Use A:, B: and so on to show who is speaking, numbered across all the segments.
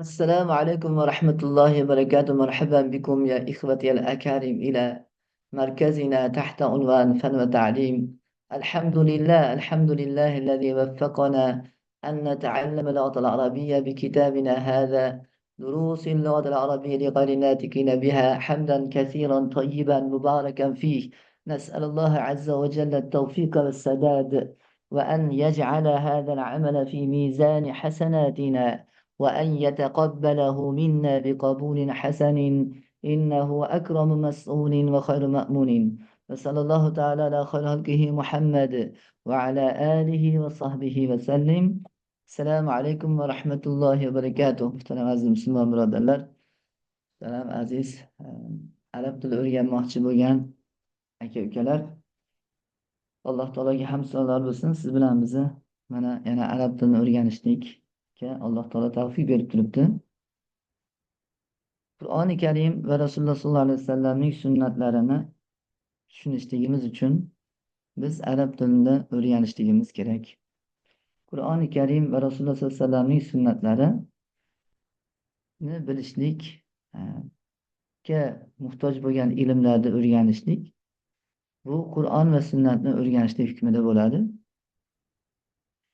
A: السلام عليكم ورحمة الله وبركاته. مرحبا بكم يا إخوتي الأكارم إلى مركزنا تحت عنوان فن وتعليم. الحمد لله، الحمد لله الذي وفقنا أن نتعلم اللغة العربية بكتابنا هذا، دروس اللغة العربية لغير الناطقين بها، حمدا كثيرا طيبا مباركا فيه. نسأل الله عز وجل التوفيق والسداد، وأن يجعل هذا العمل في ميزان حسناتنا، وأن يتقبله منا بقبول حسن، إنه أكرم مسؤول وخير مأمون. وصلى الله تعالى على خير خلقه محمد وعلى آله وصحبه وسلم. السلام عليكم ورحمة الله وبركاته. Muhtaram aziz musulmon birodarlar, muhtaram aziz arab tili o'rganmoqchi bo'lgan aka ukalar, Alloh taologa hamd sanolar bo'lsin. Siz bilan bizni mana yana arab tilini o'rganishlikka Alloh taolo tavfiq berib turibdi. Qur'oni Karim va Rasululloh sollallohu alayhi vasallamning sunnatlarini tushunishligimiz uchun biz arab tilini o'rganishligimiz kerak. Qur'oni Karim va Rasululloh sollallohu alayhi vasallamning sunnatlarini bilishlikka muhtoj bo'lgan ilmlarni o'rganishlik bu Qur'on va sunnatni o'rganishlik hukmida bo'ladi.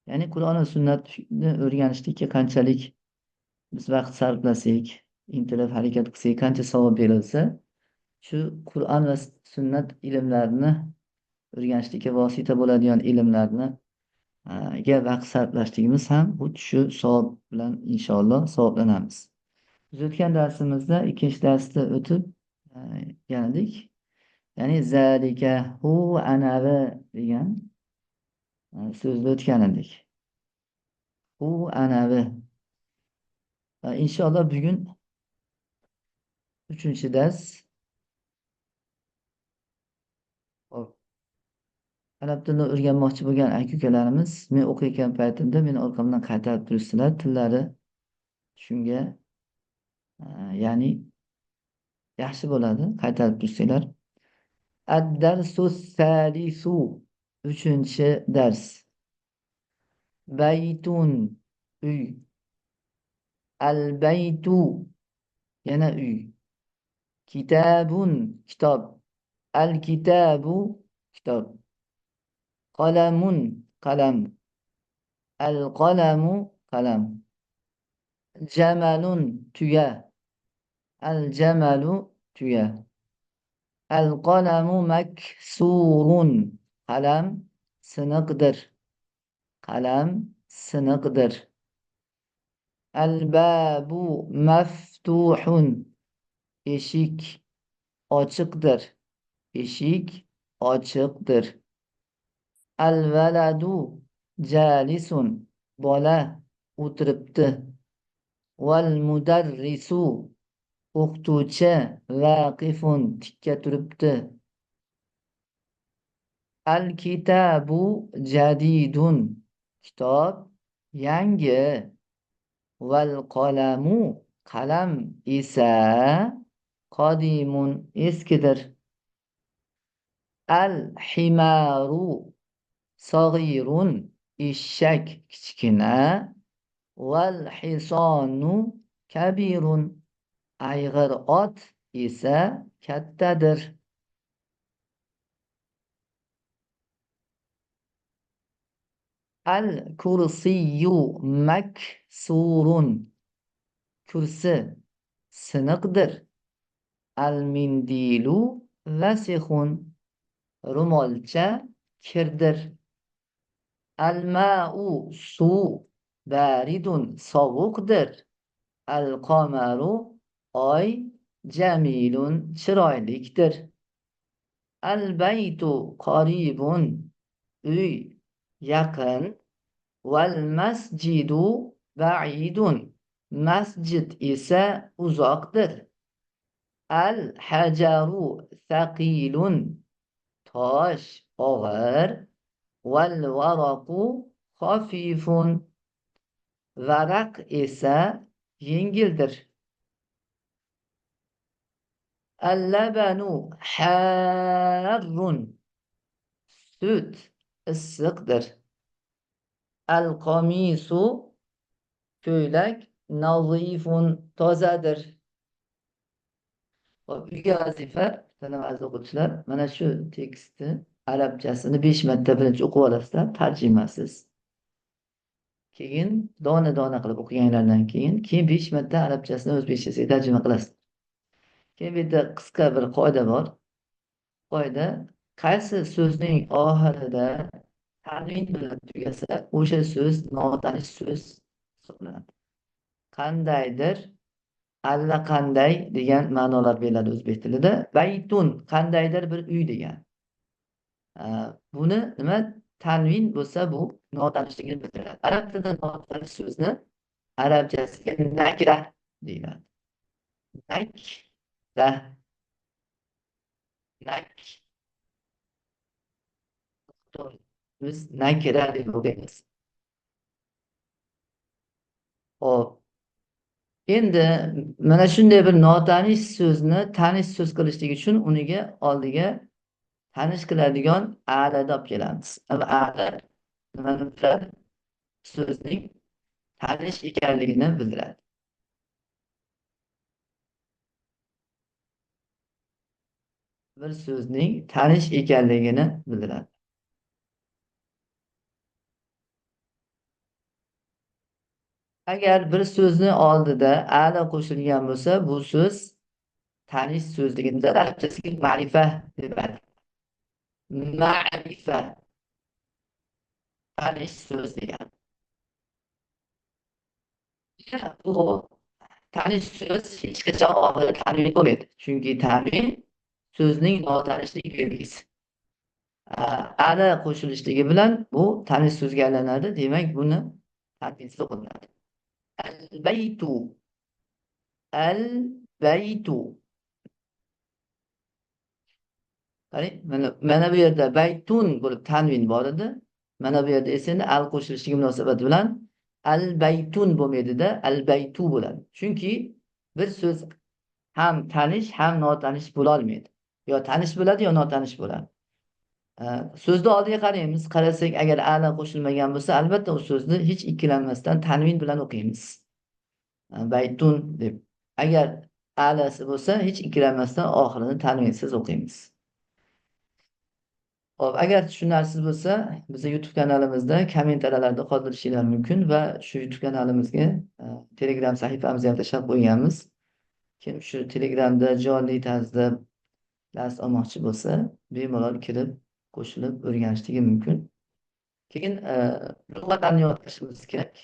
A: Ya'ni Qur'on va sunnatni o'rganishlikka qanchalik biz vaqt sarflasak, intilib harakat qilsak, qancha savob berilsa, shu Qur'on va sunnat ilmlarini o'rganishlikka vosita bo'ladigan ilmlarni ga vaqt sarflashligimiz ham xuddi shu savob bilan inshaalloh savoblanamiz. Biz o'tgan darsimizda ikkinchi darsda o'tib geldik. Ya'ni zalika hu anavi degan so'zni o'tgan edik. Hu anavi. Inshaalloh bugun uchinchi dars. Hop. Arab tilini o'rganmoqchi bo'lgan aka ukalarimiz men o'qiyotgan paytimda meni orqamdan qaytarib turishdilar, tillari shunga ya'ni yaxshi bo'ladi qaytarib tursanglar. Ad-darsu salisu, uchinchi dars. Baytun, uy. Al-baytu, yana uy. Kitabun, kitob. Al-kitabu, kitob. Qalamun, qalam. Al-qalamu, qalam. Jamalun, tuya. Al-jamalu, tuya. Al-qalamu maksurun, qalam siniqdir. Qalam siniqdir. Al-babu maftuhun, eshik ochiqdir. Eshik ochiqdir. Al-valadu jalisun, bola o'tiribdi. Val mudarrisu, o'qituvchi vaqifun, tikka turibdi. Al-kitabu jadidun, kitob yangi. Val qalamu, qalam esa qadimun, eskidir. Al-himaru sag'irun, eshak kichkina. Val hisonu kabirun, ayg'ir ot esa kattadir. Al-kursiyyu maksurun, kursi siniqdir. Al-mindilu vasixun, ro'molcha kirdir. Al-ma'u, suv, baridun, sovuqdir. Al-qamaru, oy, jamilun, chiroylikdir. Al-baytu qaribun, uy yaqin. Val masjidu ba'idun, masjid esa uzoqdir. Al-hajaru thaqilun, tosh og'ir. Val varaqu xafifun, varaq esa yengildir. Al-labanu harrun, sut issiqdir. Al-qamisu, ko'ylak Nazifun tozadir. Hop, uyga vazifa, aziz o'quvchilar, mana shu tekstni arabchasini 5 marta birinchi o'qib olasizlar, tarjimasiz. Keyin dona-dona qilib o'qiganlardan keyin 5 marta arabchasini o'zbekchasiga tarjima qilasiz. Keyin bu yerda qisqa bir qoida bor. Qoida qaysi so'zning oxirida tanvin bilan tugasa, o'sha so'z notanish so'z hisoblanadi. Qandaydir, allaqanday degan ma'nolar beriladi o'zbek tilida. Baytun qandaydir bir uy degan. Buni nima tanvin bo'lsa, bu notanishligini bildiradi. Arab tilida notanish so'zni arabchasiga nakra deyiladi. Nakra. Nak. Biz nakra deb o'qiymiz. Xo'p. Endi mana shunday bir notanish so'zni tanish so'z qilishlik uchun uniga oldiga tanish qiladigan alada olib kelamiz. Ala nimani bildiradi? So'zning tanish ekanligini bildiradi. Bir so'zning tanish ekanligini bildiradi. Agar bir so'zni oldida ala qo'shilgan bo'lsa, bu so'z tanish so'zligini arabchasiga ma'rifa deb aytiladi. Ma'rifa tanish so'z degan. Bu tanish so'z hech qachon oxirida tanvin bo'lmaydi. Chunki tanvin so'zning notanishlik belgisi. Ala qo'shilishligi bilan bu tanish so'zga aylanadi. Demak, buni tanvinsiz o'qilinadi. Al-baytu. Al-baytu. Qarang, mana bu yerda baytun bo'lib tanvin bor edi. Mana bu yerda esa endi al qo'shilishligi munosabati bilan al-baytun bo'lmaydi-da, al-baytu bo'ladi. Chunki bir so'z ham tanish, ham notanish bo'la olmaydi. Yo tanish bo'ladi, yo notanish bo'ladi. So'zni oldiga qaraymiz. Qarasak, agar ala qo'shilmagan bo'lsa, albatta u so'zni hech ikkilanmasdan tanvin bilan o'qiymiz. Baytun deb. Agar alasi bo'lsa, hech ikkilanmasdan oxirini tanvinsiz o'qiymiz. Xo'p, agar tushunarsiz bo'lsa, bizning YouTube kanalimizda kommentariyalarda qoldirishingiz mumkin va shu YouTube kanalimizga Telegram sahifamizni ham tashlab qo'yganmiz. Kim shu Telegramda jonli tarzda dars olmoqchi bo'lsa, bemalol kirib qo'shilib o'rganishligi mumkin. Keyin lug'atlarni yodlashimiz kerak.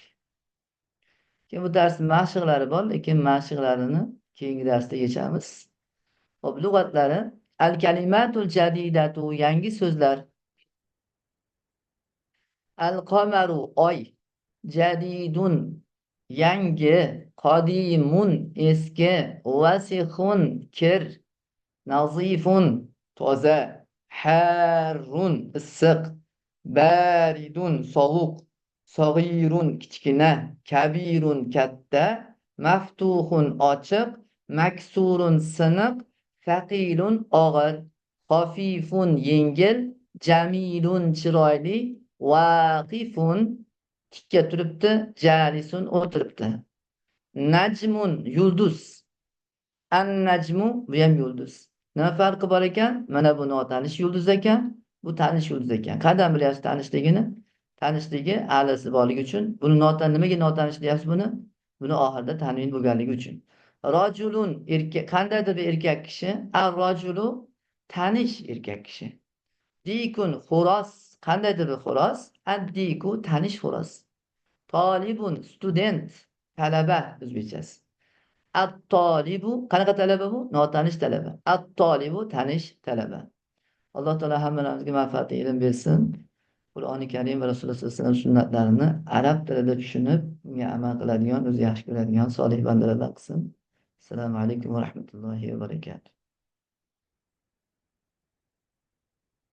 A: Keyin bu darsning mashqlari bor, lekin mashqlarini keyingi darsda yechamiz. Xo'p, lug'atlari al-kalimatul jadidatu yangi so'zlar. Al-qamaru oy, jadidun yangi, qodimun eski, vasixun kir, nazifun toza, harrun issiq, baridun sovuq, sog'irun kichkina, kabirun katta, maftuhun ochiq, maksurun siniq, faqilun og'ir, xafifun yengil, jamilun chiroyli, vaqifun tikka turibdi, jalisun o'tiribdi. Najmun yulduz. An-najmu bu ham yulduz. Nima farqi bor ekan? Mana bu notanish yulduz ekan, bu tanish yulduz ekan. Qandan bilyapsiz tanishligini? Tanishligi alasi borligi uchun. Buni nimaga notanish deyapsiz buni? Buni oxirida tanvin bo'lganligi uchun. Rajulun erkak, qandaydir bir erkak kishi, ar-rajulu tanish erkak kishi. Dikun xo'roz, qandaydir bir xo'roz, ad-diku tanish xo'roz. Talibun student, talaba o'zbekchasi. At-talibu qanaqa talaba bu? Notanish talaba. At-talibu tanish talaba. Alloh taolo hammamizga manfaatli ilm bersin. Qur'oni Karim va Rasululloh sollallohu alayhi vasallam sunnatlarini arab tilida tushunib, unga amal qiladigan, o'zi yaxshi ko'radigan solih bandalardan qilsin. Assalomu alaykum va rahmatullohi va barakatuh.